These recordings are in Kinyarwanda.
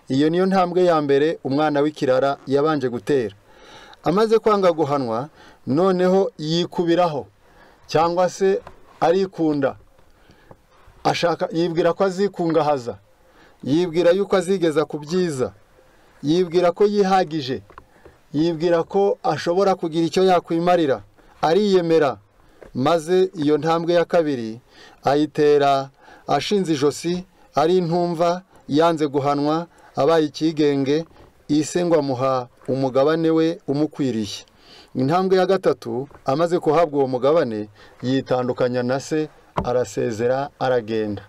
Iyo niyo ntambwe ya mbere umwana w'ikirara yabanje gutera. Amaze kwanga guhanwa, noneho yikubiraho cyangwa se arikunda, ashaka, yibwira ko azikungahaza, yibwira yuko azigeza ku byiza, yibwira ko yihagije, yibwira ko ashobora kugira icyo yakwimarira, ariyemera. Maze iyo ntambwe ya kabiri ayitera ashinze ijosi, ari intumva, yanze guhanwa, abaye ikigenge, ise ngo amuha umugabane we umukwiriye. Intambwe ya gatatu, amaze kuhabwa uwo mugabane, yitandukanya na se, arasezera, aragenda.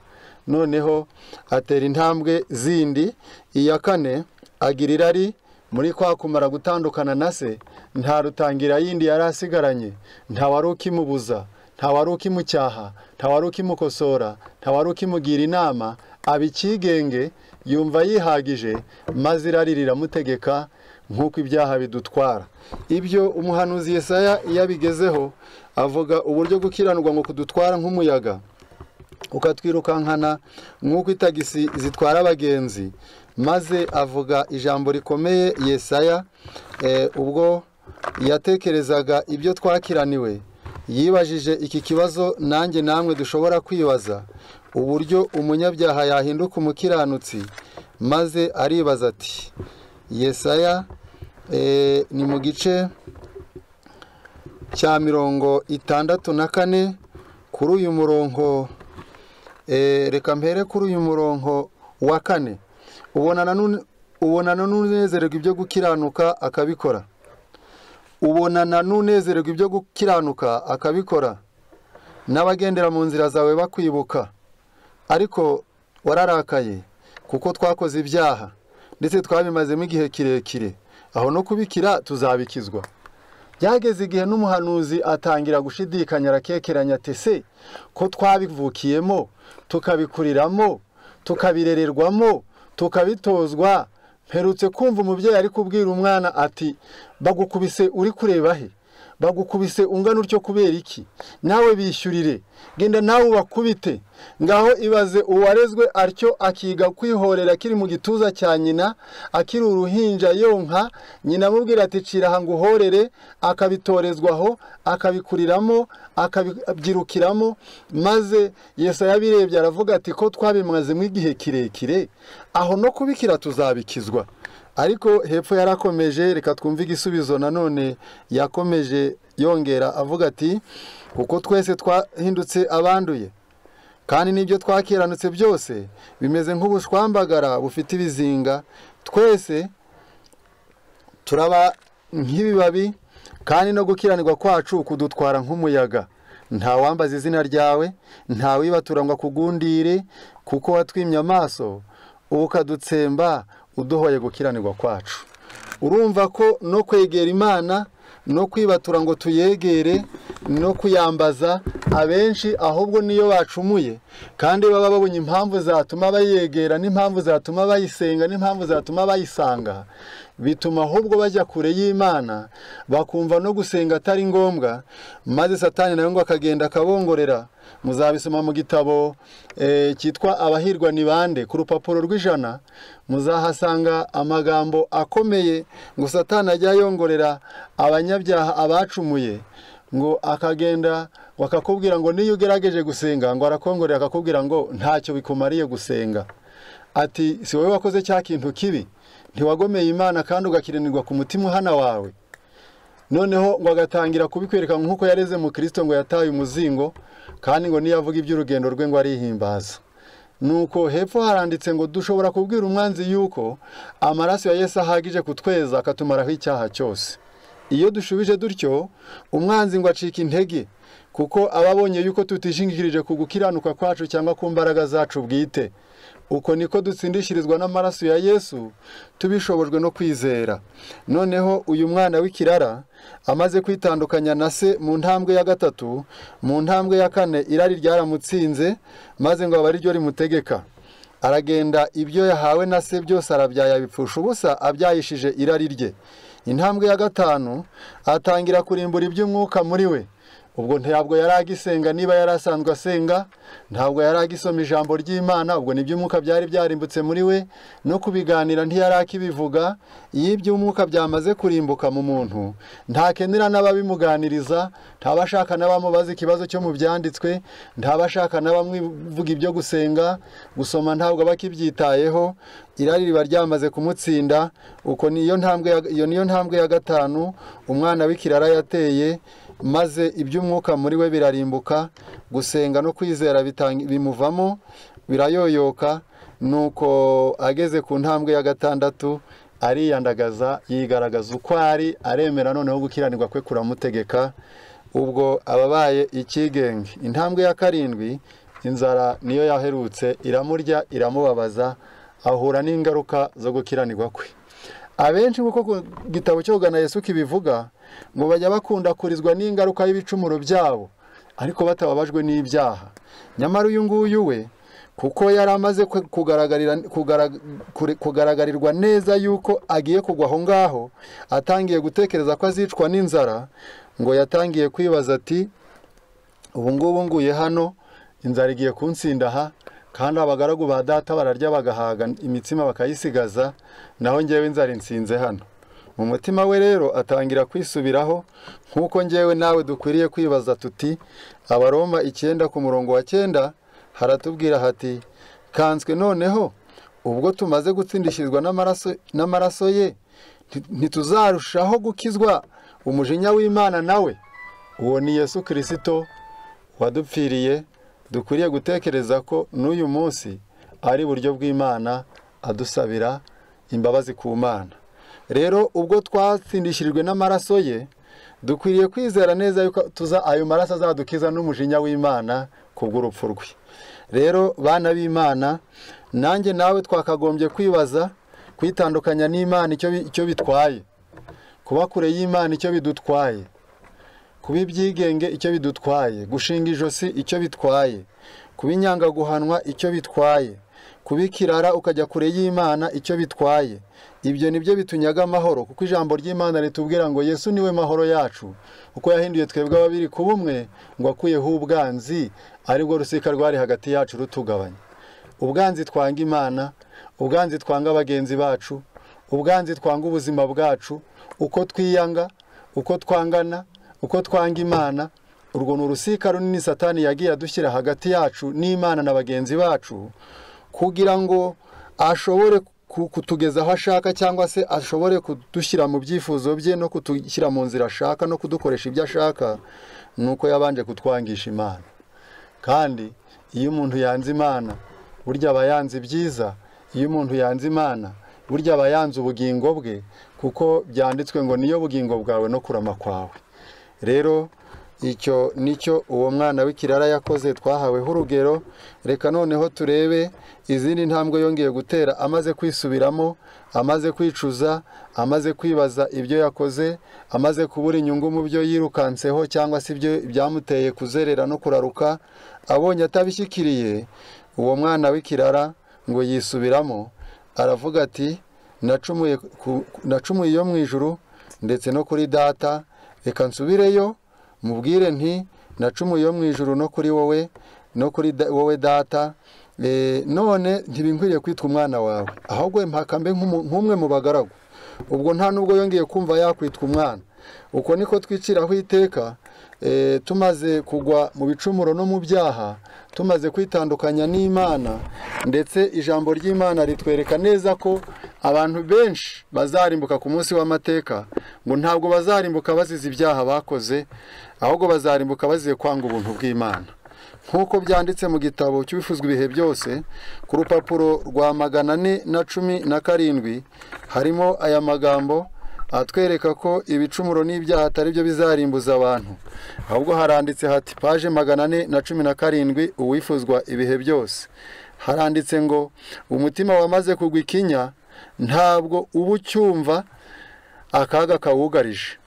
Noneho atera intambwe zindi. Iya kane, agira irari. Muri kwa kumara gutandukana na se, nta rutangira yindi yari asigaranye, nta wari ukimubuza, nta wari ukimucyaha, nta wari ukimukosora, nta wari ukimugira inama, aba ikigenge, yumva yihagije, maze irari riramutegeka nk'uko ibyaha bidutwara. Ibyo umuhanuzi Yesaya iyo abigezeho avuga uburyo gukiranirwa ngo kudutwara nk'umuyaga, ukatwirukankana nk'uko itagisi zitwara abagenzi. Maze avuga ijambo rikomeye Yesaya, ubwo yatekerezaga ibyo twakiraniwe, yibajije iki kibazo nanjye namwe dushobora kwibaza, uburyo umunyabyaha yahinduka umukiranutsi. Maze aribaza ati, Yesaya ni mu gice cya 64, kuri uyu murongo, reka mpere kuri uyu murongo wa 4. Ubonana n'unezererwa ibyo gukiranuka akabikora, ubonana n'unezererwa ibyo gukiranuka akabikora, n'abagendera mu nzira zawe bakwibuka. Ariko wararakaye kuko twakoze ibyaha, ndetse twabimazemo igihe kirekire, aho no kubikira tuzabikizwa. Byageze igihe n'umuhanuzi atangira gushidikanya, arakekeranya ati se ko twabivukiyemo, tukabikuriramo, tukabirererwamo, tukabitozwa. Mperutse kumva umubyeyi ari kubwira umwana ati bagukubise uri kureba he? Bagukubise ungana utyo kubera iki? Nawe bishyurire, genda nawe ubakubite. Ngaho ibaze uwarezwe atyo akiga kwihorera akiri mu gituza cya nyina, akiri uruhinja yonka, nyina amubwira ati cira aha nguhorere, akabitorezwaho, akabikuriramo, akabyirukiramo. Maze Yesaya abirebye aravuga ati ko twabimazemo igihe kirekire, aho no kubikira tuzabikizwa. Ariko hepfo yarakomeje, reka twumve igisubizo nanone yakomeje yongera avuga ati kuko twese twahindutse abanduye, kandi n'ibyo twakiranutse byose bimeze nk'ubushwambagara bufite ibizinga, twese turaba nk'ibibabi, kandi no gukiranirwa kwacu kudutwara nk'umuyaga. Nta wambaza izina ryawe, nta wibatura ngo akugundire, kuko watwimye amaso ukadutsemba uduhoye gukiranirwa kwacu. Urumva ko no kwegera Imana, no kwibatura ngo tuyegere, no kuyambaza, abenshi ahubwo niyo bacumuye, kandi baba babonye impamvu zatuma bayegera, n'impamvu zatuma bayisenga, n'impamvu zatuma bayisanga, bituma ahubwo bajya kure y'Imana, bakumva no gusenga atari ngombwa. Maze Satani nawe ngo akagenda akabongorera. Muzabisoma mu gitabo cyitwa Abahirwa ni bande, ku rupapuro rw'100 muzahasanga amagambo akomeye ngo Satani ajya yongorera abanyabyaha abacumuye, ngo akagenda bakakubwira ngo niyo ugerageje gusenga, ngo arakongorera akakubwira ngo ntacyo bikumariye gusenga. Ati si wowe wakoze cya kintu kibi, ntiwagomeye Imana kandi ugakiranirwa ku mutima uhana wawe. Noneho ngo agatangira kubikwereka nk'uko yareze mu Kristo ngo yataye umuzingo, kandi ngo niyavuga iby'urugendo rwe ngo arihimbaza. Nuko hepfo haranditse ngo dushobora kubwira umwanzi yuko amaraso ya Yesu ahagije kutweza akatumaraho icyaha cyose. Iyo dushubije dutyo, umwanzi ngo acika intege, kuko ababonye yuko tutishingikirije ku gukiranuka kwacu cyangwa ku mbaraga zacu bwite. Uko niko dutsindishirizwa n'amaraso ya Yesu tubishobojwe no kwizera. Noneho uyu mwana w'ikirara amaze kwitandukanya na se mu ntambwe ya gatatu, mu ntambwe ya kane irari ryaramutsinze, maze ngo abe ariryo rimutegeka. Aragenda ibyo yahawe na se byose arabyaya bipfusha ubusa, abyayishije irari rye. Intambwe ya gatanu atangira kurimbura iby'umwuka muri we. Ubwo ntabwo yari agisenga, niba yari asanzwe asenga ntabwo yari agisoma ijambo ry'Imana, ubwo n'iby'umwuka byari byarimbutse muri we, no kubiganira ntiyari akibivuga. Iyo iby'umwuka byamaze kurimbuka mu muntu, ntakenera n'ababimuganiriza, ntabashaka n'abamubaza ikibazo cyo mu byanditswe, ntabashaka n'abamwivuga ibyo gusenga, gusoma ntabwo bakibyitayeho, irari riba ryamaze kumutsinda. Uko niyo ntambwe, iyo niyo ntambwe ya gatanu umwana w'ikirara yateye, maze iby'umwuka muri we birarimbuka, gusenga no kwizera bimuvamo, birayoyoka. Nuko ageze ku ntambwe ya gatandatu ariyandagaza, yigaragaza uko ari, aremera noneho gukiranirwa kwe kuramutegeka, ubwo ababaye ikigenge. Intambwe ya karindwi, inzara niyo yaherutse, iramurya, iramubabaza, ahura n'ingaruka zo gukiranirwa kwe. Abenshi nk'uko ku gitabo cyo kugana Yesu kibivuga, ngo bajya bakunda kurizwa n'ingaruka y'ibicumuro byabo, ariko batababajwe n'ibyaha. Nyamara uyu nguyu we, kuko yari amaze kugaragarirwa neza yuko agiye kugwa aho ngaho, atangiye gutekereza ko azicwa n'inzara, ngo yatangiye kwibaza ati ubu ngubu nguye hano, inzara igiye kunsinda aha, kandi abagaragu ba data bararya bagahaga imitsima bakayisigaza, naho ngewe inzara insinze hano. Mu mutima we rero atangira kwisubiraho, nk'uko ngewe nawe dukwiriye kwibaza tuti, Abaroma 9 ku murongo wa 9 haratubwira hati, kanswe noneho ubwo tumaze gutsindishirizwa n'amaraso ye, ntituzarushaho gukizwa umujinya w'Imana nawe? Uwo ni Yesu Kristo wadupfiriye. Dukwiriye gutekereza ko n'uyu munsi ari buryo bw'Imana adusabira imbabazi ku Mana. Rero ubwo twatsindishirijwe n'amaraso ye, dukwiriye kwizera neza yuko tuza ayo maraso azadukiza n'umujinya w'Imana kubw'urupfu rwe. Rero bana b'Imana, nanjye nawe twakagombye kwibaza kwitandukanya n'Imana icyo bitwaye, kuba kure y'Imana icyo bidutwaye, kuba ibyigenge icyo bidutwaye, gushinga ijosi icyo bitwaye, kuba inyangaguhanwa icyo bitwaye, kuba ikirara ukajya kure y'Imana icyo bitwaye. Ibyo nibyo bitunyaga amahoro, kuko ijambo ry'Imana ritubwira ngo Yesu niwe mahoro yacu, uko yahinduye twebwe ababiri kuba umwe, ngo akuyeho ubwanzi aribwo rusika rwari hagati yacu rutugabanya. Ubwanzi twanga Imana, ubwanzi twanga bagenzi bacu, ubwanzi twanga ubuzima bwacu, uko twiyanga, uko twangana, uko twanga Imana, urwo ni urusika runini Satani yagiye adushyira hagati yacu n'Imana na bagenzi bacu, kugira ngo ashobore kutugeza aho ashaka, cyangwa se ashobore kudushyira mu byifuzo bye no kutushyira mu nzira ashaka no kudukoresha ibyo ashaka. Nuko yabanje kutwangisha Imana. Kandi iyo umuntu yanze Imana, burya aba yanze ibyiza. Iyo umuntu yanze Imana, burya aba yanze ubugingo bwe, kuko byanditswe ngo niyo bugingo bwawe no kurama kwawe. Rero icyo nicyo uwo mwana w'ikirara yakoze, twahaweho urugero. Reka noneho turebe izindi ntambwe yongeye gutera amaze kwisubiramo, amaze kwicuza, amaze kwibaza ibyo yakoze, amaze kubura inyungu mu byo yirukanseho cyangwa se ibyo byamuteye kuzerera no kuraruka. Abonye atabishyikiriye, uwo mwana w'ikirara ngo yisubiramo, aravuga ati nacumuye iyo mu ijuru ndetse no kuri data, reka nsubireyo mubwire nti nacumuye iyo mu ijuru no kuri wowe no kuri wowe data, none ntibinkwiriye kwitwa umwana wawe, ahubwo mpaka mbe nk'umwe mu bagaragu. Ubwo nta nubwo yongeye kumva yakwitwa umwana. Uko niko twiciraho iteka, tumaze kugwa mu bicumuro no mu byaha, tumaze kwitandukanya n'Imana. Ndetse ijambo ry'Imana ritwereka neza ko abantu benshi bazarimbuka ku munsi w'amateka, ngo ntabwo bazarimbuka bazize ibyaha bakoze, ahubwo bazarimbuka bazize kwanga ubuntu bw'Imana. Nk'uko byanditse mu gitabo cy'Ibifuzwa ibihe byose, ku rupapuro rwa 417 harimo aya magambo atwereka ko ibicumuro n'ibyaha atari byo bizarimbuza abantu, ahubwo haranditse hati paje 417 uwifuzwa ibihe byose, haranditse ngo umutima wamaze kugwa ikinya ntabwo uba ucyumva akaga kawugarije,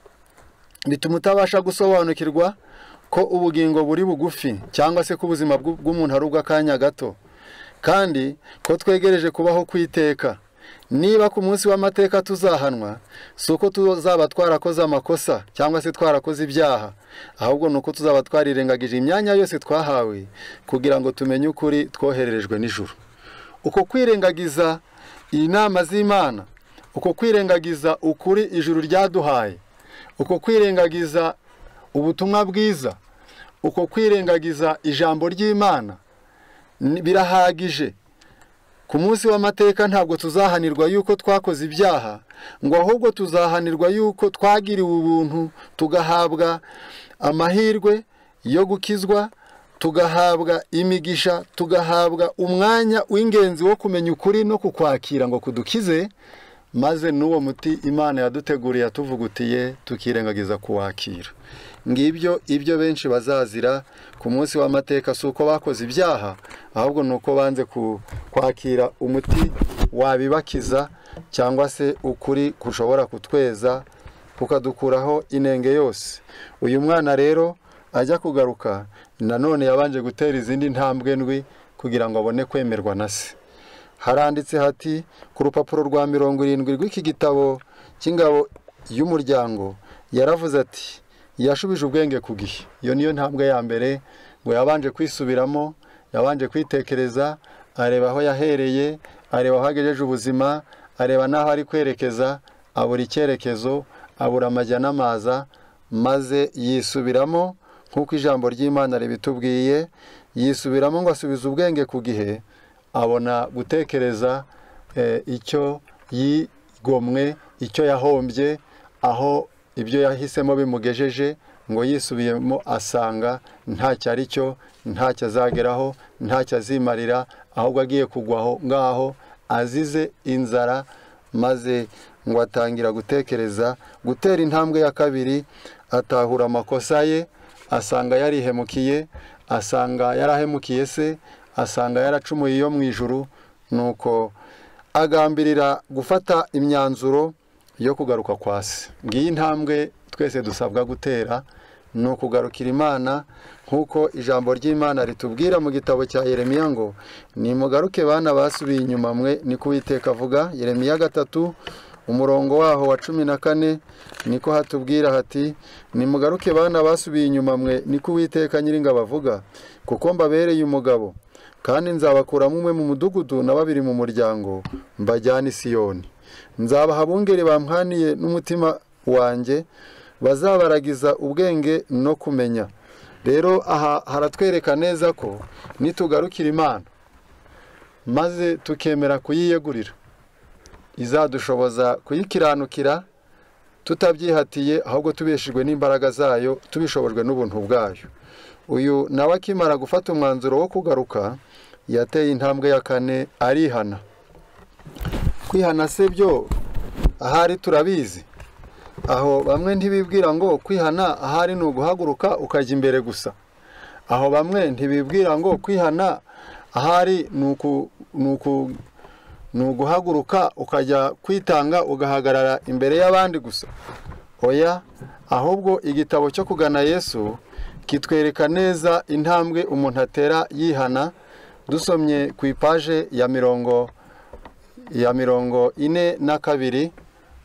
bituma utabasha gusobanukirwa ko ubugingo buri bugufi, cyangwa se ko ubuzima bw'umuntu ari ubw'akanya gato, kandi ko twegereje kubaho kwiteka. Niba ku munsi w'amateka tuzahanwa, si uko tuzaba twarakoze amakosa cyangwa se twarakoze ibyaha, ahubwo ni uko tuzaba twarirengagije imyanya yose twahawe kugira ngo tumenye ukuri twohererejwe n'ijuru. Uko kwirengagiza inama z'Imana, uko kwirengagiza ukuri ijuru ryaduhaye, uko kwirengagiza ubutumwa bwiza, uko kwirengagiza ijambo ry'Imana birahagije. Ku munsi w'amateka ntabwo tuzahanirwa yuko twakoze ibyaha, ngo ahubwo tuzahanirwa yuko twagiriwe ubuntu, tugahabwa amahirwe yo gukizwa, tugahabwa imigisha, tugahabwa umwanya w'ingenzi wo kumenya ukuri no kukwakira ngo kudukize, maze n'uwo muti Imana yaduteguriye yatuvugutiye tukirengagiza kuwakira. Ngibyo ibyo benshi bazazira ku munsi w'amateka, si uko bakoze ibyaha, ahubwo ni uko banze kwakira umuti wabibakiza cyangwa se ukuri kushobora kutweza kukadukuraho inenge yose. Uyu mwana rero ajya kugaruka nanone yabanje gutera izindi ntambwe ndwi kugira ngo abone kwemerwa na se. Haranditse hati ku rupapuro rwa 70 rw'iki gitabo cy'ingabo y'umuryango, yaravuze ati yashubije ubwenge ku gihe. Iyo niyo ntambwe ya mbere, ngo yabanje kwisubiramo, yabanje kwitekereza, areba aho yahereye, areba aho agejeje ubuzima, areba n'aho ari kwerekeza, abura icyerekezo, abura amajya n'amaza, maze yisubiramo nk'uko ijambo ry'Imana ribitubwiye. Yisubiramo ngo asubize ubwenge ku gihe, abona gutekereza icyo yigomwe, icyo yahombye, aho ibyo yahisemo bimugejeje, ngo yisubiyemo asanga ntacyo ari cyo, ntacyo azageraho, ntacyo azimarira, ahubwo agiye kugwaho ngaho azize inzara. Maze ngo atangira gutekereza gutera intambwe ya kabiri, atahura amakosa ye, asanga yarihemukiye, asanga yarahemukiye se, asanga yaracumuye iyo mu ijuru. Nuko agambirira gufata imyanzuro yo kugaruka kwa se. Ngiyi intambwe twese dusabwa gutera, ni ukugarukira Imana nk'uko ijambo ry'Imana ritubwira mu gitabo cya Yeremiya ngo nimugaruke bana basubiye inyuma mwe, niko Uwiteka avuga. Yeremiya 3 umurongo waho wa 14 niko hatubwira hati nimugaruke bana basubiye inyuma mwe, niko Uwiteka Nyiringabo avuga, kuko mbabereye umugabo, kandi nzabakuramo umwe mu mudugudu na babiri mu muryango, mbajyane i Siyoni. Nzabaha abungeri bampwaniye n'umutima wanjye, bazabaragiza ubwenge no kumenya. Rero aha haratwereka neza ko nitugarukira Imana maze tukemera kuyiyegurira, izadushoboza kuyikiranukira tutabyihatiye, ahubwo tubeshejwe n'imbaraga zayo, tubishobojwe n'ubuntu bwayo. Uyu nawe akimara gufata umwanzuro wo kugaruka, yateye intambwe ya kane, arihana. Kwihana se byo ahari turabizi. Aho bamwe ntibibwira ngo kwihana ahari ni uguhaguruka ukajya imbere gusa. Aho bamwe ntibibwira ngo kwihana ahari ni uguhaguruka ukajya kwitanga ugahagarara imbere y'abandi gusa. Oya, ahubwo igitabo cyo kugana Yesu kitwereka neza intambwe umuntu atera yihana. Dusomye ku ipaje ya 42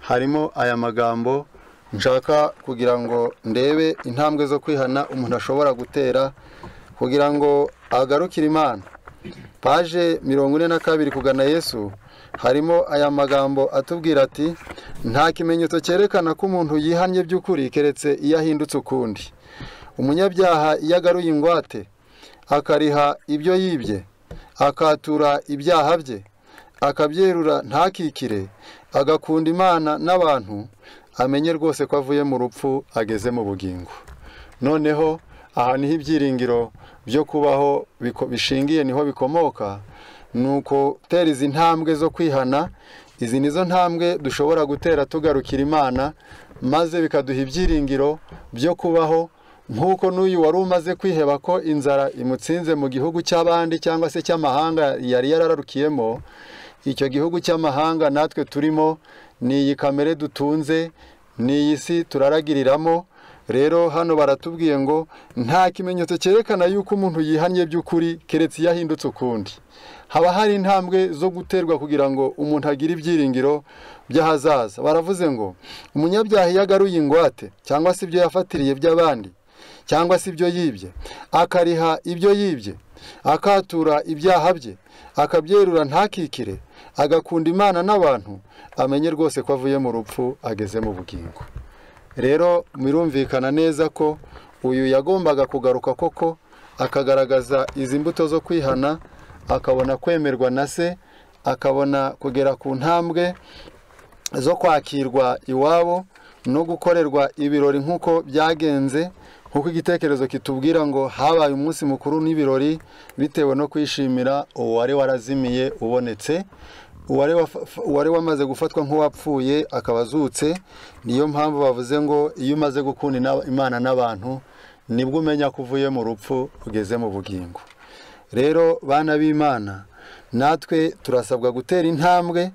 harimo aya magambo nshaka kugira ngo ndebe intambwe zo kwihana umuntu ashobora gutera kugira ngo agarukire Imana. Paje 42 kugana Yesu harimo aya magambo atubwira ati nta kimenyetso cyerekana ko umuntu yihannye by'ukuri keretse iyo ahindutse ukundi. Umunyabyaha iyo agaruye ingwate, akariha ibyo yibye, akatura ibyaha bye, akabyerura ntakikire, agakunda Imana n'abantu, amenye rwose ko avuye mu rupfu ageze mu bugingo. Noneho aha niho ibyiringiro byo kubaho bishingiye, niho bikomoka. Nuko tera izi ntambwe zo kwihana, izi nizo ntambwe dushobora gutera tugarukira Imana, maze bikaduha ibyiringiro byo kubaho. Nk'uko n'uyu wari umaze kwiheba ko inzara imutsinze mu gihugu cy'abandi cyangwa se cy'amahanga yari yarararukiyemo, icyo gihugu cy'amahanga natwe turimo ni iyi kamere dutunze, ni iyi si turaragiriramo. Rero hano baratubwiye ngo nta kimenyetso cyerekana yuko umuntu yihannye by'ukuri keretse iyo ahindutse ukundi. Haba hari intambwe zo guterwa kugira ngo umuntu agire ibyiringiro by'ahazaza. Baravuze ngo umunyabyaha iyo agaruye ingwate cyangwa se ibyo yafatiriye by'abandi cyangwa se ibyo yibye, akariha ibyo yibye, akatura ibyaha bye, akabyerura ntakikire, agakunda Imana n'abantu, amenye rwose ko avuye mu rupfu ageze mu bugingo. Rero mirumvikana neza ko uyu yagombaga kugaruka koko akagaragaza izi mbuto zo kwihana, akabona kwemerwa na se, akabona kugera ku ntambwe zo kwakirwa iwabo no gukorerwa ibirori nk'uko byagenze, nk'uko igitekerezo kitubwira ngo habaye umunsi mukuru n'ibirori bitewe no kwishimira uwari warazimiye ubonetse, uwari wamaze gufatwa nk'uwapfuye akaba azutse. Niyo mpamvu bavuze ngo iyo umaze gukunda Imana n'abantu nibwo umenya ko uvuye mu rupfu ugeze mu bugingo. Rero bana b'Imana, natwe turasabwa gutera intambwe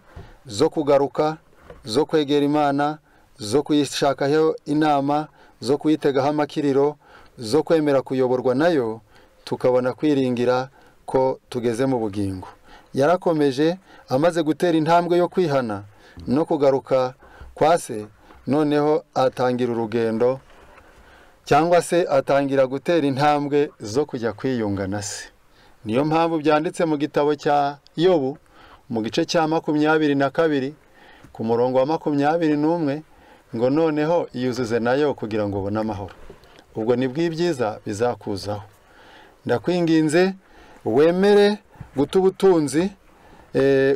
zo kugaruka, zo kwegera Imana, zo kuyishakaho inama, zo kuyitegaho amakiriro, zo kwemera kuyoborwa nayo, tukabona kwiringira ko tugeze mu bugingo. Yarakomeje amaze gutera intambwe yo kwihana no kugaruka kwa se, noneho atangira urugendo cyangwa se atangira gutera intambwe zo kujya kwiyunga na se. Niyo mpamvu byanditse mu gitabo cya Yobu mu gice cya 22 ku murongo wa 21 ngo noneho iyuzuze nayo kugira ngo ubone amahoro, ubwo nibwo ibyiza bizakuzaho. Ndakwinginze wemere guta ubutunzi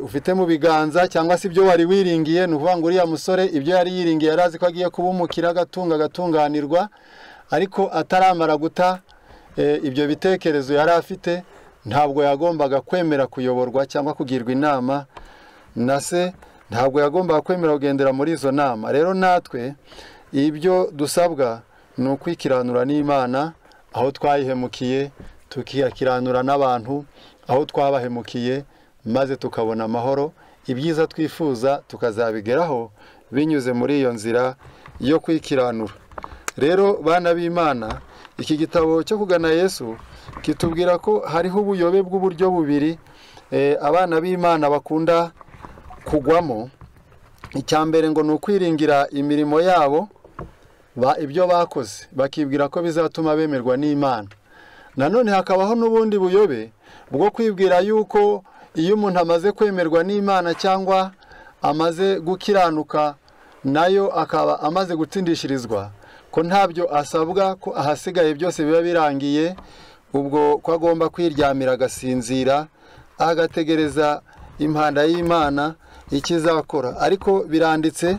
ufite mu biganza cyangwa se ibyo wari wiringiye. Ni ukuvuga ngo uriya musore ibyo yari yiringiye yari azi ko agiye kuba umukire, agatunga, agatunganirwa, ariko ataramara guta ibyo bitekerezo yari afite, ntabwo yagombaga kwemera kuyoborwa cyangwa kugirwa inama na se, ntabwo yagombaga kwemera kugendera muri izo nama. Rero natwe ibyo dusabwa ni ukwikiranura n'Imana aho twayihemukiye, tukikiranura n'abantu aho twabahemukiye, maze tukabona amahoro. Ibyiza twifuza tukazabigeraho binyuze muri iyo nzira yo kwikiranura. Rero bana b'Imana, iki gitabo cyo kugana Yesu kitubwira ko hariho ubuyobe bw'uburyo bubiri abana b'Imana bakunda kugwamo. Icya mbere ngo ni ukwiringira imirimo yabo, ibyo bakoze bakibwira ko bizatuma bemerwa n'Imana. Nanone hakabaho n'ubundi buyobe bwo kwibwira yuko iyo umuntu amaze kwemerwa n'Imana cyangwa amaze gukiranuka nayo akaba amaze gutsindishirizwa, ko ntabyo asabwa, ko ahasigaye byose biba birangiye, ubwo ko agomba kwiryamira agasinzira agategereza impanda y'Imana ikizakora. Ariko biranditse,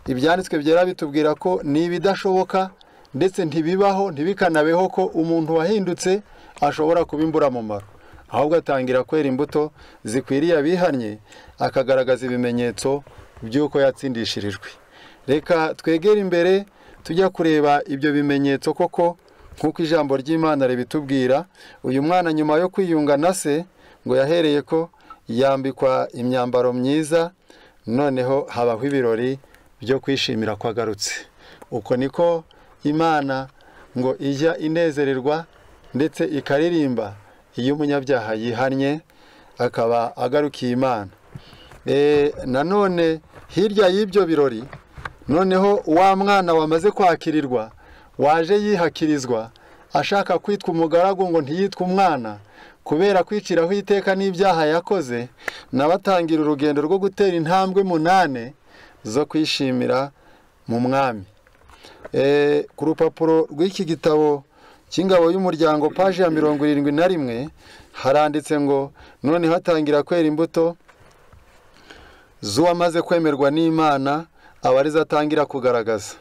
ibyanditswe byera bitubwira ko ni ibidashoboka ndetse ntibibaho, ntibikanabeho ko umuntu wahindutse ashobora kuba imburamumaro, ahubwo atangira kwera imbuto zikwiriye abihannye, akagaragaza ibimenyetso by'uko yatsindishirijwe. Reka twegere imbere tujya kureba ibyo bimenyetso koko nk'uko ijambo ry'Imana ribitubwira. Uyu mwana nyuma yo kwiyunga na se ngo yahereye ko yambikwa imyambaro myiza, noneho habaho ibirori byo kwishimira ko agarutse. Uko niko Imana ngo ijya inezererwa ndetse ikaririmba iyo umunyabyaha yihannye akaba agarukiye Imana. Nanone hirya y'ibyo birori, noneho wa mwana wamaze kwakirirwa, waje yihakirizwa ashaka kwitwa umugaragu ngo ntiyitwe umwana kubera kwiciraho iteka n'ibyaha yakoze, nabatangira urugendo rwo gutera intambwe 8 zo kwishimira mu mwami. Ku rupapuro rw'iki gitabo cy'ingabo y'umuryango paji ya 71 haranditse ngo none hatangira kwera imbuto z'uwamaze kwemerwa n'Imana, abariza atangira kugaragaza.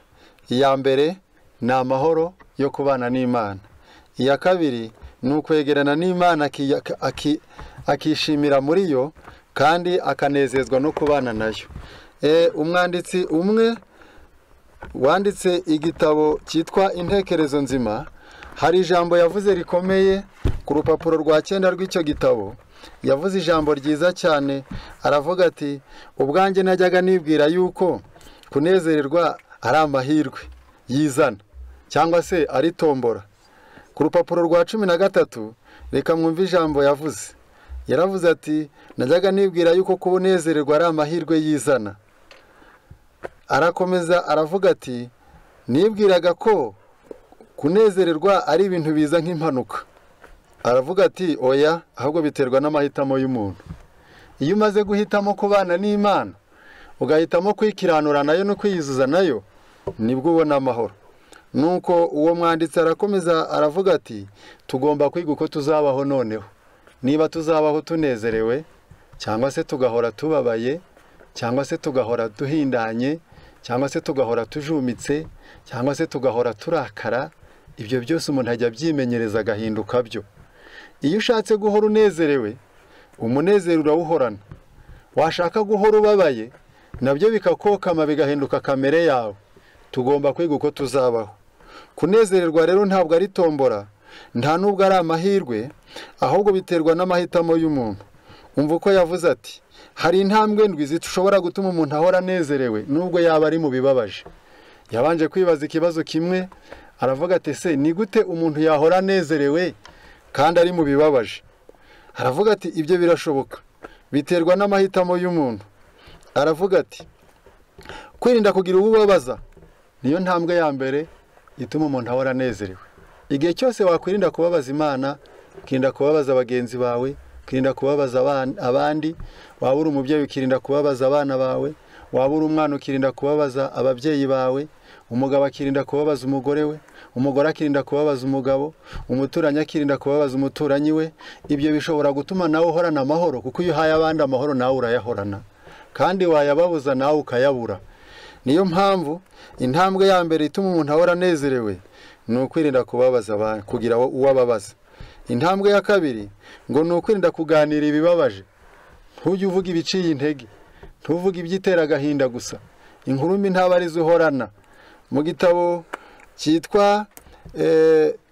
Iya mbere ni amahoro yo kubana n'Imana. Iya kabiri ni ukwegerana n'Imana akishimira muri yo kandi akanezezwa no kubana nayo. Umwanditsi umwe wanditse igitabo cyitwa Intekerezo Nzima, hari ijambo yavuze rikomeye ku rupapuro rwa 9 rw'icyo gitabo. Yavuze ijambo ryiza cyane, aravuga ati ubwanjye najyaga nibwira yuko kunezererwa ari amahirwe yizana, cyangwa se ari tombora. Ku rupapuro rwa 13 reka mwumve ijambo yavuze. Yaravuze ati najyaga nibwira yuko kubunezererwa ari amahirwe yizana. Arakomeza aravuga ati nibwiraga ko kunezererwa ari ibintu biza nk'impanuka. Aravuga ati oya, ahubwo biterwa n'amahitamo y'umuntu. Iyo umaze guhitamo kubana n'Imana, ugahitamo kwikiranura nayo no kwiyuzuza nayo, nibwo ubona amahoro. Nuko uwo mwanditsi arakomeza aravuga ati tugomba kwiga uko tuzabaho noneho. Niba tuzabaho tunezerewe, cyangwa se tugahora tubabaye, cyangwa se tugahora duhindanye, cyangwa se tugahora tujumitse, cyangwa se tugahora turakara, ibyo byose umuntu ajya abyimenyereza agahinduka byo. Iyo ushatse guhora unezerewe, umunezero urawuhorana. Washaka guhora ubabaye, nabyo bikakokama bigahinduka kamere yawe. Tugomba kwiga uko tuzabaho. Kunezererwa rero ntabwo ari tombora, nta nubwo ari amahirwe, ahubwo biterwa n'amahitamo y'umuntu. Umva uko yavuze ati hari intambwe ndwi zishobora gutuma umuntu ahora anezerewe nubwo yaba ari mu bibabaje. Yabanje kwibaza ikibazo kimwe, aravuga ati se ni gute umuntu yahora anezerewe kandi ari mu bibabaje? Aravuga ati ibyo birashoboka, biterwa n'amahitamo y'umuntu. Aravuga ati kwirinda kugira ububabaza niyo ntambwe ya mbere ituma umuntu ahora anezerewe. Igihe cyose wakwirinda kubabaza Imana, ukirinda kubabaza bagenzi bawe, ukirinda kubabaza abandi, waba uri umubyeyi ukirinda kubabaza abana bawe, waba uri umwana ukirinda kubabaza ababyeyi bawe, umugabo akirinda kubabaza umugore we, umugore akirinda kubabaza umugabo, umuturanyi akirinda kubabaza umuturanyi we, ibyo bishobora gutuma nawe uhorana amahoro, kuko iyo uhaye abandi amahoro nawe urayahorana, kandi wayababuza nawe ukayabura. Niyo mpamvu intambwe ya mbere ituma umuntu ahora anezerewe ni ukwirinda kubabaza abantu, kugira uwo ababaza. Intambwe ya kabiri ngo ni ukwirinda kuganira ibibabaje. Ntujye uvuga ibiciye intege, ntuvuge ibyitera agahinda gusa. Inkuru mbi ntabwo arizo uhorana. Mu gitabo cyitwa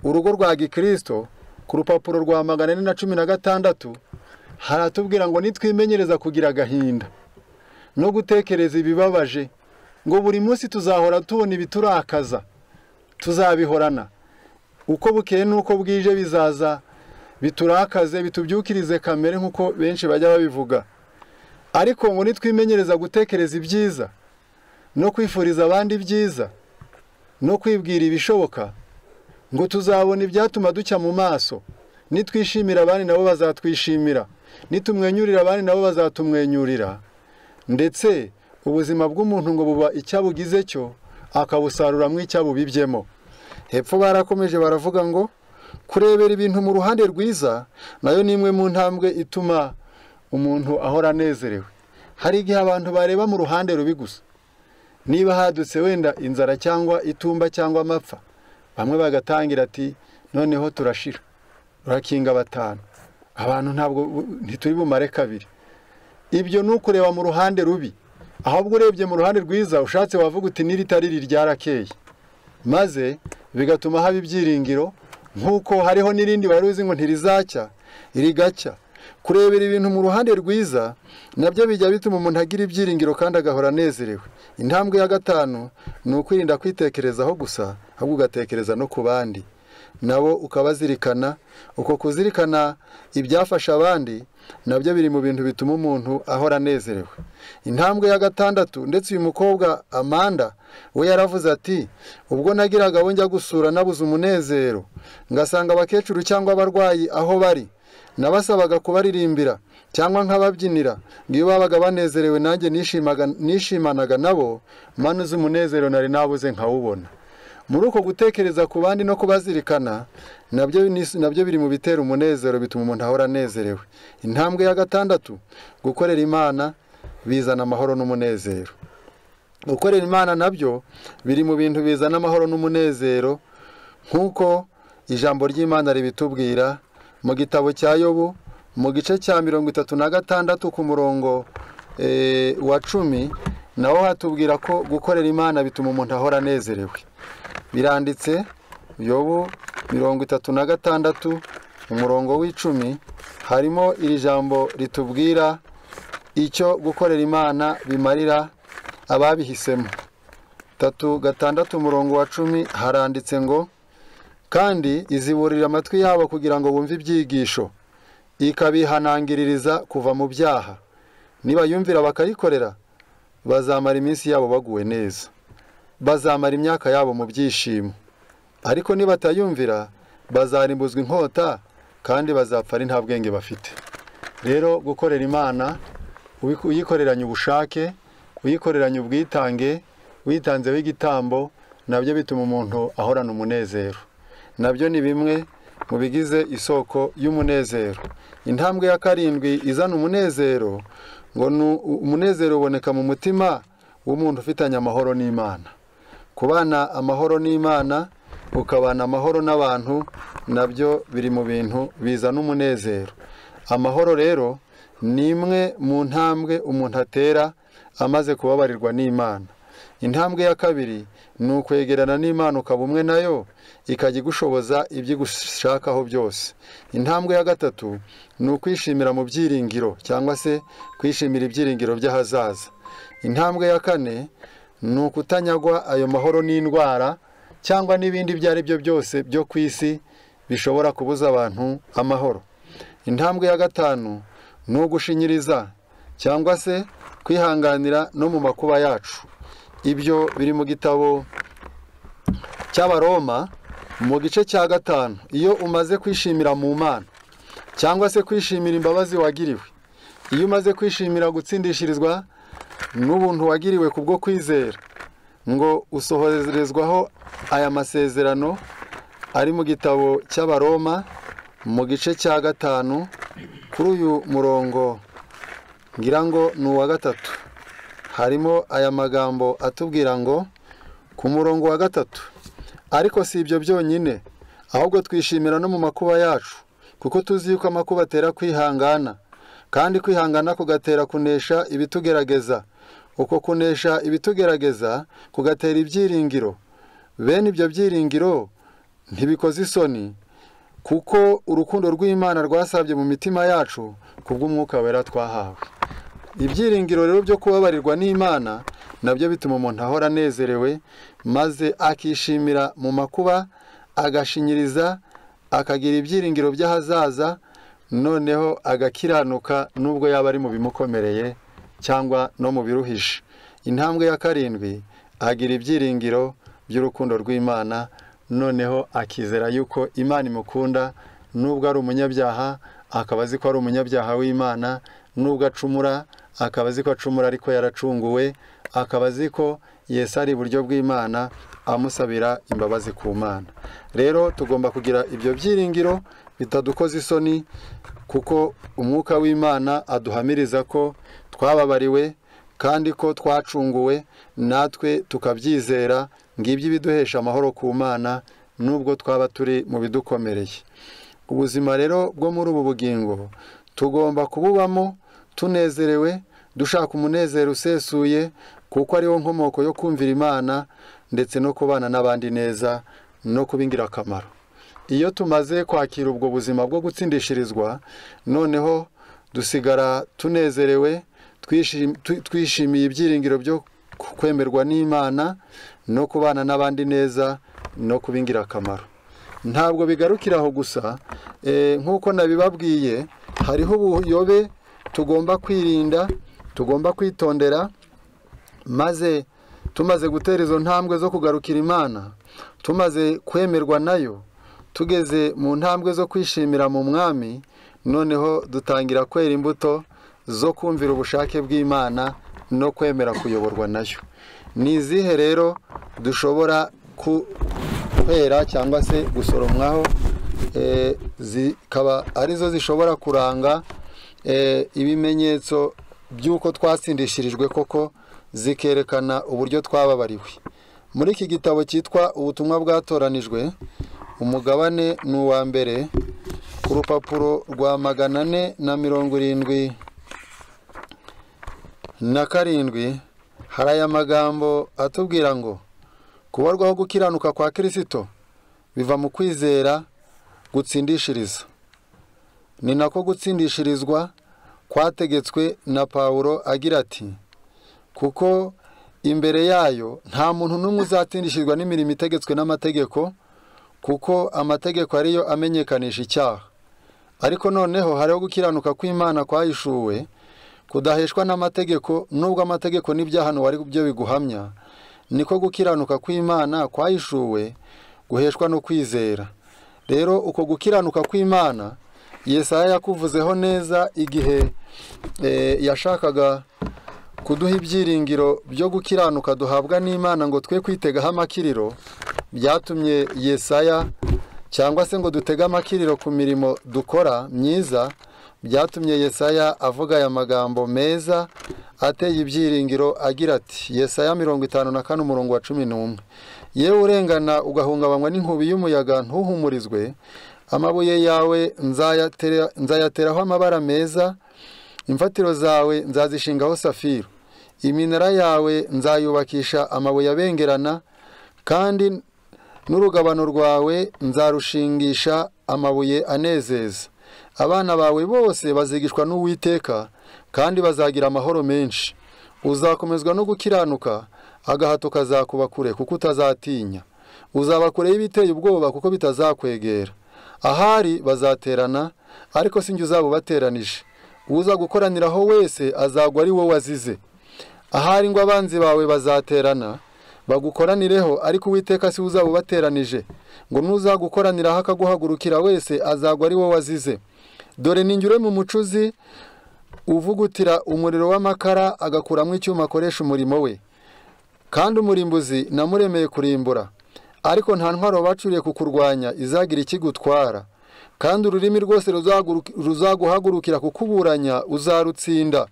Urugo rwa Gikristo ku rupapuro rwa 416 haratubwira ngo nitwimenyereza kugira agahinda no gutekereza ibibabaje, ngo buri munsi tuzahora tubona ibiturakaza, tuzabihorana. Uko bukeye nuko bwije bizaza biturakaze, bitubyukirize kamere nkuko benshi bajya babivuga. Ariko ngo nitwimenyereza gutekereza ibyiza no kwifuriza abandi ibyiza no kwibwira ibishoboka, ngo tuzabona ibyatuma ducya mu maso. Nitwishimira abandi nabo bazatwishimira, nitumwenyurira abandi nabo bazatumwenyurira. Ndetse ubuzima bw'umuntu ngo buba icyabugize cyo, akabusaruramo icyabubibyemo. Hepfo barakomeje baravuga ngo kurebera ibintu mu ruhande rwiza nayo ni imwe mu ntambwe ituma umuntu ahora anezerewe. Hari igihe abantu bareba mu ruhande rubi gusa. Niba hadutse wenda inzara cyangwa itumba cyangwa amapfa, bamwe bagatangira ati noneho turashira, urakinga batanu, abantu ntabwo ntituri bumare kabiri. Ibyo ni ukureba mu ruhande rubi. Ahubwo urebye mu ruhande rwiza ushatse wavuga uti n'iritari ryarakeye, maze bigatuma haba ibyiringiro, nkuko hariho n'irindi wari uzi ngo ntirizacya rigacya. Kurebera ibintu mu ruhande rwiza nabyo bijya bituma umuntu agira ibyiringiro kandi agahora anezerewe. Intambwe ya gatanu ni ukwirinda kwitekerezaho gusa, ahubwo ugatekereza no ku bandi, nabo ukabazirikana. Uko kuzirikana ibyafasha abandi nabyo biri mu bintu bituma umuntu ahora anezerewe. Intambwe ya gatandatu, ndetse uyu mukobwa Amanda we yaravuze ati ubwo nagiraga abo njya gusura nabuze umunezero, ngasanga abakecuru cyangwa abarwayi aho bari, nabasabaga kubaririmbira cyangwa nkababyinira, ngiyo babaga banezerewe nanjye nishimanaga nabo, manuze umunezero nari nabuze nkawubona. Muri uko gutekereza ku bandi no kubazirikana nabyo biri mu bitera umunezero, bituma umuntu ahora anezerewe. Intambwe ya gatandatu, gukorera Imana bizana amahoro n'umunezero. Gukorera Imana nabyo biri mu bintu bizana amahoro n'umunezero, nkuko ijambo ry'Imana ribitubwira mu gitabo cya Yobu mu gice cya 36 ku murongo wa 10, naho hatubwira ko gukorera Imana bituma umuntu ahora anezerewe. Biranditse Yobu 36 umurongo w'icumi, harimo iri jambo ritubwira icyo gukorera Imana bimarira ababihisemo. 3:6 umurongo wa 10 haranditse ngo kandi iziburira amatwi yabo kugira ngo bumve ibyigisho, ikabihanangiririza kuva mu byaha. Niba yumvira bakayikorera, bazamara iminsi yabo baguwe neza, bazamara imyaka yabo mu byishimo. Ariko nibatayumvira bazarimbuzwa inkota, kandi bazapfa ari nta bwenge bafite. Rero gukorera Imana uyikoreranye ubushake, uyikoreranye ubwitange, witanzeho igitambo, nabyo bituma umuntu ahorana umunezero. Nabyo ni bimwe mu bigize isoko y'umunezero. Intambwe ya 7 izana umunezero, ngo umunezero uboneka mu mutima w'umuntu ufitanye amahoro n'Imana. Kubana amahoro n'Imana, ukabana amahoro n'abantu, nabyo biri mu bintu bizana umunezero. Amahoro rero ni imwe mu ntambwe umuntu atera amaze kubabarirwa n'Imana. Intambwe ya 2 ni ukwegerana n'Imana ukaba umwe nayo, ikajya igushoboza ibyo igushakaho byose. Intambwe ya 3 ni ukwishimira mu byiringiro, cyangwa se kwishimira ibyiringiro by'ahazaza. Intambwe ya 4 ni ukutanyagwa ayo mahoro n'indwara cyangwa n'ibindi ibyo ari byo byose byo ku isi bishobora kubuza abantu amahoro. Intambwe ya 5 ni ugushinyiriza cyangwa se kwihanganira no mu makuba yacu. Ibyo biri mu gitabo cy'Abaroma mu gice cya 5. Iyo umaze kwishimira mu Mana cyangwa se kwishimira imbabazi wagiriwe, iyo umaze kwishimira gutsindishirizwa n'ubuntu wagiriwe kubwo kwizera, ngo usohorezwaho aya masezerano ari mu gitabo cy'Abaroma mu gice cya 5 kuri uyu murongo ngira ngo ni uwa 3. Harimo aya magambo atubwira ngo ku murongo wa 3: ariko si ibyo byonyine, ahubwo twishimira no mu makuba yacu, kuko tuzi yuko amakuba atera kwihangana, kandi kwihangana kugatera kunesha ibitugerageza, uko kunesha ibitugerageza kugatera ibyiringiro. Bene ibyo byiringiro ntibikoze isoni, kuko urukundo rw'Imana rwasabye mu mitima yacu kubw'Umwuka Wera twahawe. Ibyiringiro rero byo kubabarirwa n'Imana nabyo bituma umuntu ahora anezerewe, maze akishimira mu makuba, agashinyiriza, akagira ibyiringiro by'ahazaza, noneho agakiranuka nubwo yaba ari mu bimukomereye cyangwa no mu biruhije. Intambwe ya 7 agira ibyiringiro by'urukundo rw'Imana, noneho akizera yuko Imana imukunda nubwo ari umunyabyaha, akaba azi ko ari umunyabyaha w'Imana, nubwo acumura akaba azi ko acumura ariko yaracunguwe, akaba azi ko Yesu ari iburyo bw'Imana amusabira imbabazi ku Mana. Rero tugomba kugira ibyo byiringiro bitadukoza isoni, kuko Umwuka w'Imana aduhamiriza ko twababariwe kandi ko twacunguwe, natwe tukabyizera. Ngibyo ibiduhesha amahoro ku Mana nubwo twaba turi mu bidukomereye. Ubuzima rero bwo muri ubu bugingo tugomba kububamo tunezerewe, dushaka umunezero usesuye, kuko ariwo nkomoko yo kumvira Imana ndetse no kubana n'abandi neza no kuba ingirakamaro. Iyo tumaze kwakira ubwo buzima bwo gutsindishirizwa, noneho dusigara tunezerewe, twishimiye ibyiringiro byo kwemerwa n'Imana no kubana n'abandi neza no kuba ingirakamaro. Ntabwo bigarukira aho gusa, nk'uko nabibabwiye, hariho ubuyobe tugomba kwirinda, tugomba kwitondera, maze tumaze gutera izo ntambwe zo kugarukira Imana, tumaze kwemerwa nayo, tugeze mu ntambwe zo kwishimira mu Mwami, noneho dutangira kwera imbuto zo kumvira ubushake bw'Imana no kwemera kuyoborwa nayo. Ni izihe rero dushobora kwera cyangwa se gusoromwaho, zikaba arizo zishobora kuranga ibimenyetso by'uko twatsindishirijwe koko, zikerekana uburyo twababariwe. Muri iki gitabo cyitwa Ubutumwa bwatoranijwe, umugabane ni uwa mbere, ku rupapuro rwa 477, hari aya magambo atubwira ngo kubarwaho gukiranuka kwa Kristo biva mu kwizera gutsindishiriza. Ni nako gutsindishirizwa kwategetswe na Pawulo agira ati: kuko Imbere yayo nta muntu n'umwe uzatsindishirizwa n'imirimo itegetswe n'amategeko, kuko amategeko ariyo amenyekanisha icyaha. Ariko noneho hariho gukiranuka kw'Imana kwahishuwe, kudaheshwa n'amategeko, nubwo amategeko n'ibyahano ari byo biguhamya. Niko gukiranuka kw'Imana kwahishuwe guheshwa no kwizera. Rero uko gukiranuka kw'Imana Yesaya yakuvuzeho neza igihe yashakaga kuduha ibyiringiro byo gukiranuka duhabwa n'Imana ngo twe kwitegaho amakiriro. Byatumye Yesaya, cyangwa se ngo dutege amakiriro ku mirimo dukora myiza, byatumye Yesaya avuga aya magambo meza ateye ibyiringiro agira ati, Yesaya 54 umurongo wa 11: yewe urengana ugahungabanywa n'inkubi y'umuyaga ntuhumurizwe, amabuye yawe nzayateraho amabara meza, imfatiro zawe nzazishingaho safiro, iminara yawe nzayubakisha amabuye abengerana, kandi n'urugabano rwawe nzarushingisha amabuye anezeza. Abana bawe bose bazigishwa n'Uwiteka, kandi bazagira amahoro menshi. Uzakomezwa no gukiranuka, agahato kazakuba kure kuko utazatinya. Uzaba kure y'ibiteye ubwoba kuko bitazakwegera. Ahari bazaterana, ariko sinjye uzaba ubateranije. Uza gukoraniraho wese azagwa ari wowe wazize. Ahari ngo abanzi bawe bazaterana bagukoranireho, ariko Uwiteka si uzaba ubateranije. Ngo nuzagukoraniraho akaguhagurukira wese azagwa ari wowe wazize. Dore ninjure mu mucuzi uvugutira umuriro w'amakara agakuramo icyuma akoresha umurimo we. Kandi umurimbuzi namuremeye kurimbura, ariko nta ntwaro bacuriye kukurwanya izagira ikigutwara. Kandi ururimi rwose ruzaguhagurukira kukuburanya uzarutsinda.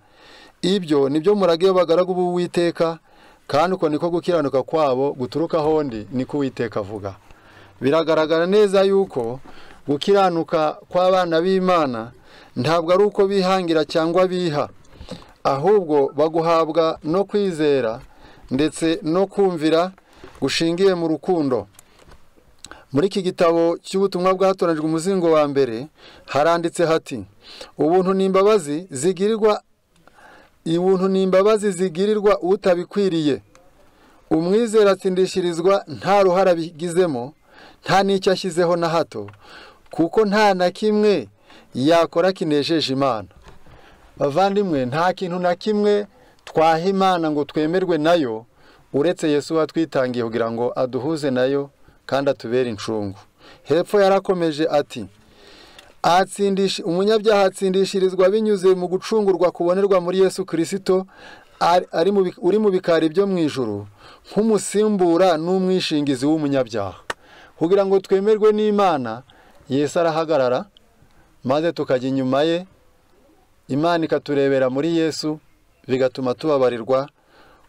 Ibyo nibyo murage w'abagaragu b'Uwiteka, kandi uko niko gukiranuka kwabo guturuka hondi, niko Uwiteka avuga. Biragaragara neza yuko gukiranuka kw'abana b'Imana ntabwo ari uko bihangira cyangwa biha, ahubwo baguhabwa no kwizera ndetse no kumvira gushingiye mu rukundo. Muri iki gitabo cy'ubutumwa bwatoranijwe umuzingo wa mbere haranditse hati: ubuntu n'imbabazi zigirirwa, ubuntu n'imbabazi zigirirwa utabikwiriye. Umwizera atsindishirizwa nta ruhara abigizemo, nta n'icyo ashyizeho na hato, kuko nta na kimwe yakora kinejeje Imana. Bavandimwe, nta kintu na kimwe twaha Imana ngo twemerwe nayo uretse Yesu watwitangiye kugira ngo aduhuze nayo kandi atubere incungu. Hepfo yarakomeje ati: umunyabyaha atsindishirizwa binyuze mu gucungurwa kubonerwa muri Yesu Kristo uri mu bikari byo mu ijuru, nk'umusimbura n'umwishingizi w'umunyabyaha. Kugira ngo twemerwe n'Imana, Yesu arahagarara maze tukajya inyuma ye, Imana ikaturebera muri Yesu, bigatuma tubabarirwa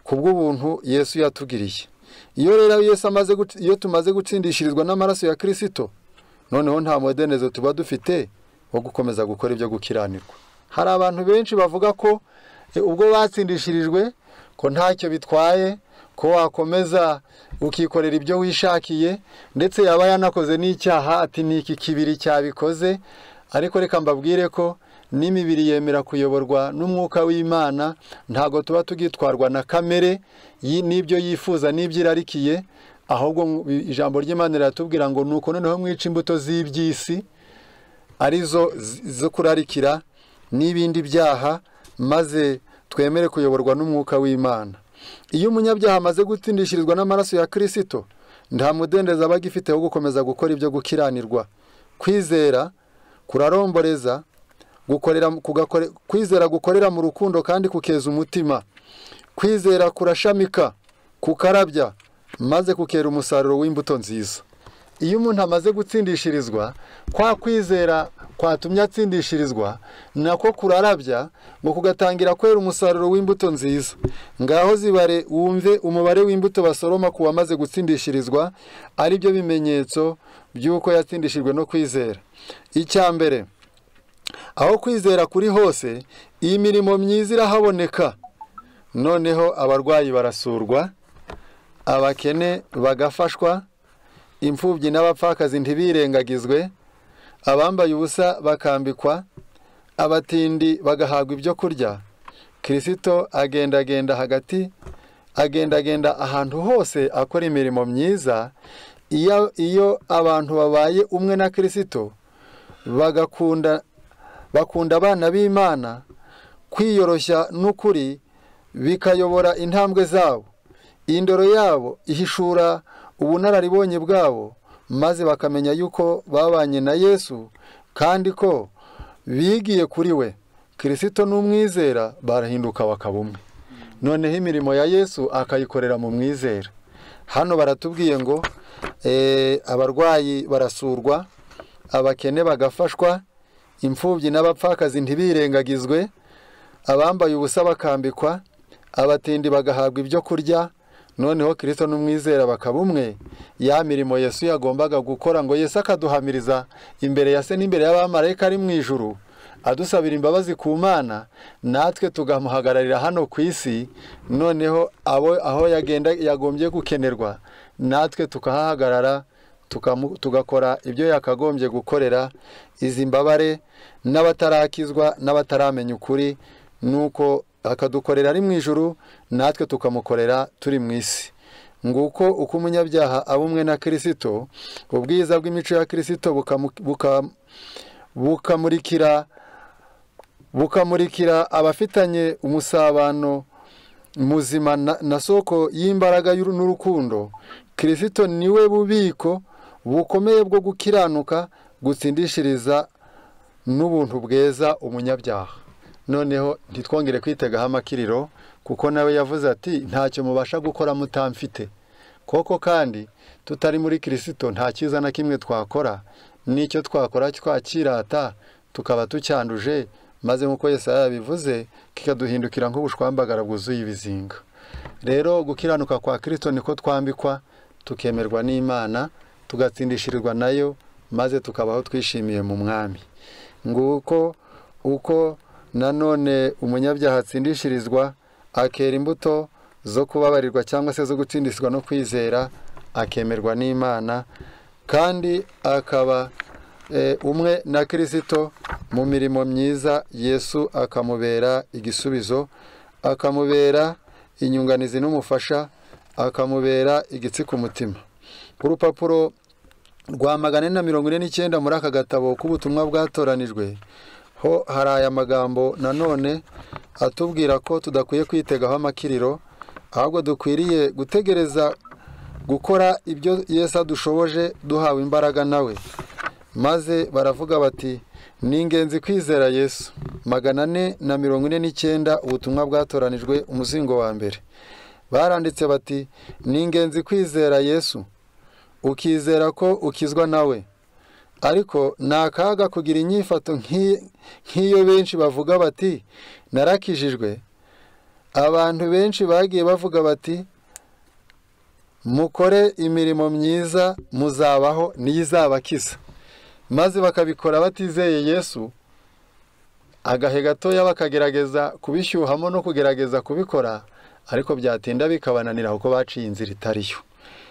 kubw'ubuntu Yesu yatugiriye. Iyo rero Yesu iyo tumaze gutsindishirizwa n'amaraso ya Kristo, noneho nta mudendezo tuba dufite wo gukomeza gukora ibyo gukiranirwa. Hari abantu benshi bavuga ko ubwo batsindishirijwe ko ntacyo bitwaye, ko wakomeza ukikorera ibyo wishakiye, ndetse yaba yanakoze n'icyaha ati ni iki kibiri cyabikoze. Ariko reka mbabwire ko n'imibiri yemera kuyoborwa n'umwuka w'Imana, ntago tuba tugitwarwa na kamere n'ibyo yifuza n'ibyo irarikiye, ahubwo ijambo ry'Imana riratubwira ngo nuko noneho mwica imbuto z'iby'isi arizo zo kurarikira n'ibindi byaha, maze twemere kuyoborwa n'umwuka w'Imana. Iyo umunyabyaha amaze gutsindishirizwa n'amaraso ya Kristo, nta mudendezo aba agifite wo gukomeza gukora ibyo gukiranirwa. Kwizera kuraromboreza, kwizera gukorera mu rukundo kandi kukeza umutima. Kwizera kurashamika, kukarabya, maze kukera umusaruro w'imbuto nziza. Iyo umuntu amaze gutsindishirizwa, kwa kwizera kwatumye atsindishirizwa nako kurarabya ngo kugatangira kwera umusaruro w'imbuto nziza. Ngaho zibare wumve umubare w'imbuto basoroma ku wamaze gutsindishirizwa, ari byo bimenyetso by'uko yatsindishijwe no kwizera. Icya mbere, aho kwizera kuri hose, iyi mirimo myiza irahaboneka. Noneho abarwayi barasurwa, abakene bagafashwa, imfubyi n'abapfakazi ntibirengagizwe, abambaye ubusa bakambikwa, abatindi bagahabwa ibyo kurya. Kristo agendagenda hagati agendagenda ahantu hose akora imirimo myiza. Iyo abantu babaye umwe na Kristo bakunda abana b'Imana, kwiyoroshya n'ukuri bikayobora intambwe zabo, indoro yabo ihishura ubunararibonye bwabo, maze bakamenya yuko babanye na Yesu kandi ko bigiye kuri we. Kristo n'umwizera barahinduka bakaba umwe. Noneho imirimo ya Yesu akayikorera mu mwizera. Hano baratubwiye ngo abarwayi barasurwa, abakene bagafashwa, imfubyi n'abapfakazi ntibirengagizwe, abambaye ubusa bakambikwa, abatindi bagahabwa ibyo kurya. Noneho Kristo n'umwizera bakaba umwe. Ya mirimo Yesu yagombaga gukora ngo Yesu akaduhamiriza imbere ya se n'imbere y'abamarayika ari mu ijuru, adusabira imbabazi ku Mana, natwe tugamuhagararira hano ku isi. Noneho aho yagenda yagombye gukenerwa, natwe tukahahagarara, tugakora ibyo yakagombye gukorera izi mbabare n'abatarakizwa n'abataramenya ukuri. Nuko akadukorera ari mu ijuru, natwe tukamukorera turi mu isi. Nguko uko umunyabyaha aba umwe na Kristo, ubwiza bw'imico ya Kristo bukamurikira abafitanye umusabano muzima na soko y'imbaraga n'urukundo. Kristo niwe bubiko bukomeye bwo gukiranuka, gutsindishiriza n'ubuntu bweza umunyabyaha. Noneho ntitwongere kwitegaho amakiriro, kuko nawe yavuze ati ntacyo mubasha gukora mutamfite. Koko kandi tutari muri Kristo nta cyiza na kimwe twakora, n'icyo twakora twakirata tukaba tucyanduje, maze nk'uko Yesaya yabivuze kikaduhindukira nk'ubushwambagara bwuzuye ibizinga. Rero gukiranuka kwa Kristo niko twambikwa, tukemerwa n'Imana, tugatsindishirizwa nayo, maze tukabaho twishimiye mu Mwami. Nguko uko nanone umunyabyaha atsindishirizwa, akera imbuto zo kubabarirwa cyangwa se zo gutsindiswa no kwizera, akemerwa n'Imana, kandi akaba umwe na Kristo mu mirimo myiza. Yesu akamubera igisubizo, akamubera inyunganizi n'umufasha, akamubera igitsi ku mutima. Urupapuro rwa 449 muri aka gatabo k'ubutumwa bwatoranijwe ho hari aya magambo nanone atubwira ko tudakwiye kwitegaho amakiriro, ahubwo dukwiriye gutegereza gukora ibyo Yesu adushoboje duhawe imbaraga nawe. Maze baravuga bati ni ingenzi kwizera Yesu. 449 ubutumwa bwatoranijwe umuzingo wa mbere. Baranditse bati ni ingenzi kwizera Yesu, ukizera ko ukizwa nawe. Ariko ni akaga kugira inyifato nk'iyo benshi bavuga bati narakijijwe. Abantu benshi bagiye bavuga bati mukore imirimo myiza muzabaho niyizabakiza, maze bakabikora batizeye Yesu. Agahe gatoya bakagerageza kubishyuhamo no kugerageza kubikora, ariko byatinda bikabananira kuko baciye inzira itariyo.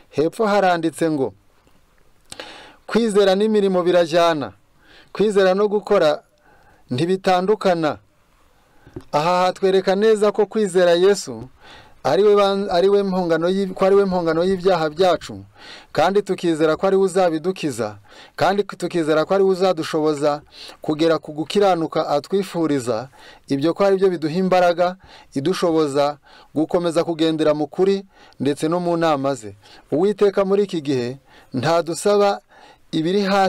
Hepfo haranditse ngo kwizera n'imirimo birajyana, kwizera no gukora ntibitandukana. Aha hatwereka neza ko kwizera Yesu ariwe mpongano y'ibyaha byacu, kandi tukizera ko ari we uzabidukiza, kandi tukizera ko ari we uzadushoboza kugera ku gukiranuka atwifuriza. Ibyo ko ari byo biduha imbaraga idushoboza gukomeza kugendera mu kuri ndetse no mu nama ze. Uwiteka muri iki gihe ntadusaba ibiri hasi